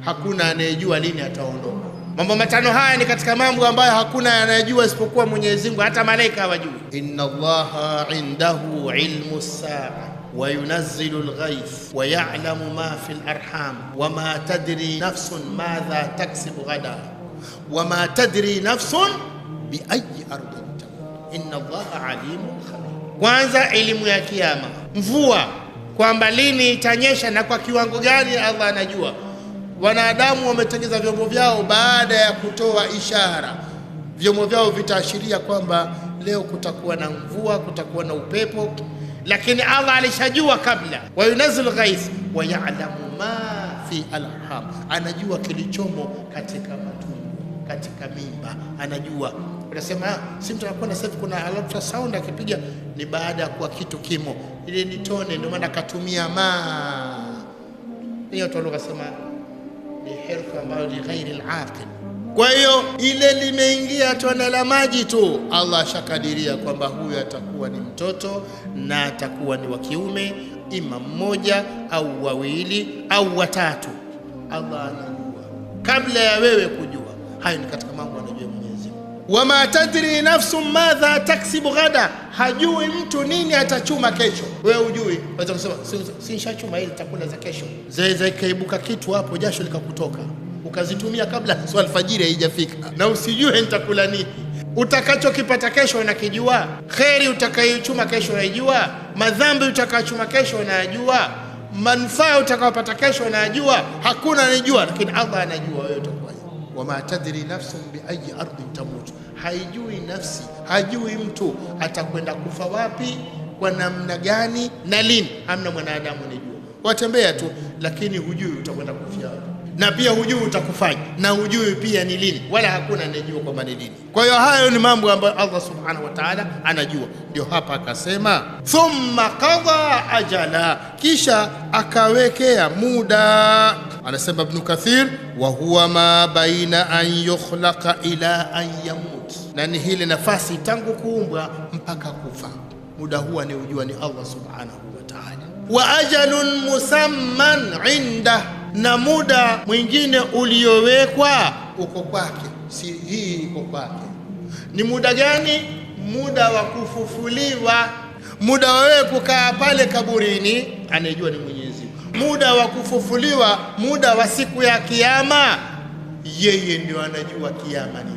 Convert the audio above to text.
Hakuna anayejua lini ataondoka. Mambo matano haya ni katika mambo ambayo hakuna anayejua isipokuwa Mwenyezi Mungu, hata malaika hawajui. Inna Allaha indahu ilmu saa wa yunazzilu al-ghayth wa ya'lamu ma fi al-arham wa ma tadri nafsun madha taksibu ghadan wa ma tadri nafsun bi ayyi ardin tamut inna Allaha alimun khabir. Kwanza elimu ya kiyama, mvua kwamba lini itanyesha na kwa kiwango gani, Allah anajua. Wanadamu wametengeza vyombo vyao baada ya kutoa ishara, vyombo vyao vitaashiria kwamba leo kutakuwa na mvua, kutakuwa na upepo, lakini Allah alishajua kabla. Wa yunazzilu ghaith wa ya'lamu ma fi al-arham, anajua kilichomo katika matumbo, katika mimba anajua. Unasema si mtu anakuwa na sasa kuna ultrasound akipiga ni baada ya kuwa kitu kimo, ile ni tone, ndio maana akatumia ma. Hiyo tu akasema ni herufi ambayo ni ghairi al-aqil. Kwa hiyo ile limeingia tone la maji tu, Allah ashakadiria kwamba huyu atakuwa ni mtoto na atakuwa ni wa kiume, ima mmoja au wawili au watatu. Allah anajua kabla ya wewe kujua. Hayo ni katika mambo anajua Mwenyezi Mungu. Wama tadri nafsun madha taksibu ghada, hajui mtu nini atachuma kesho. Wewe hujui, waweza kusema si nishachuma ile chakula za kesho. Zaweza ikaibuka kitu hapo, jasho likakutoka, ukazitumia kabla swala alfajiri haijafika, na usijue nitakula nini. Utakachokipata kesho unakijua, kheri utakayochuma kesho unajua, madhambi utakayochuma kesho unajua, manufaa utakayopata kesho unajua. Hakuna anejua, lakini Allah anajua wewe utakuwa. Wama tadri nafsun bi ayi ardin tamut, haijui nafsi, hajui mtu atakwenda kufa wapi, kwa namna gani na lini. Hamna mwanadamu anejua. Watembea tu, lakini hujui utakwenda kufia wapi, na pia hujui utakufaje, na hujui pia ni lini, wala hakuna anejua kwamba ni lini. Kwa hiyo hayo ni mambo ambayo Allah subhanahu wa ta'ala anajua. Ndio hapa akasema thumma qadha ajala, kisha akawekea muda. Anasema Ibn Kathir, wa huwa ma baina an yukhlaqa ila an yamut, na ni hile nafasi tangu kuumbwa mpaka kufa, muda huwa ni ujua ni Allah subhanahu wa ta'ala. Wa ajalun musamman inda, na muda mwingine uliowekwa uko kwake, si hii iko kwake. Ni muda gani? Muda wa kufufuliwa, muda wa wewe kukaa pale kaburini, anejua ni Mwenyezi Mungu. Muda wa kufufuliwa, muda wa siku ya kiyama, yeye ndio anajua kiyama ni